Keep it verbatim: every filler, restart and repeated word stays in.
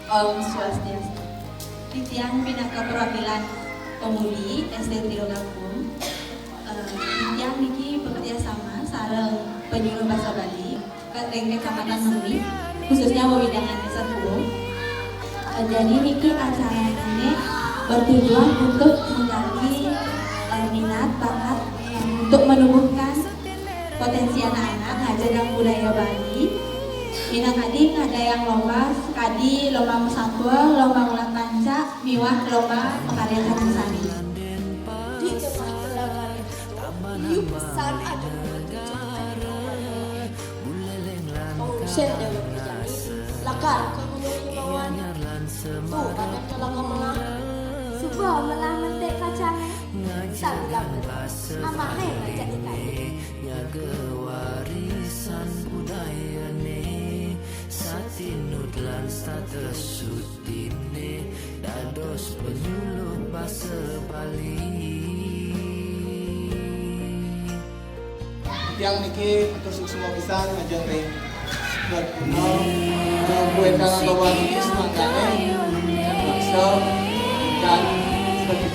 Om Swastiastu. Titiang pinaka perwakilan pemudi S D Trilogakung. Eh, titiang niki bekerja sama sareng penyuluh bahasa Bali ring Kecamatan Mengwi, khususnya wewidangan Desa Kuwung. Eh, jadi niki acara ini bertujuan untuk menggali eh, minat, bakat, eh, untuk menumbuhkan potensi anak-anak ngajar dan budaya Bali. Minangkadi ngadayang lomba, kadi lomba masampul, lomba ngulat panca, miwah lomba pakarya karya seni. Di tengah telaga itu, liu pesan ada pengusir Dewa Pertiwi. Lakar ke gunung imbauan. Tuh, ada telaga melah. Suba melah mentik kacangnya. Sambilang amahé ngajak ikan. Nyaga warisan budayane, satinut lan satesutine, dados penyuluh basa Bali. Tiang niki matur suksma pisan majeng ring Brigjen Kuétana Bawan niki semangkane baksa dan seperti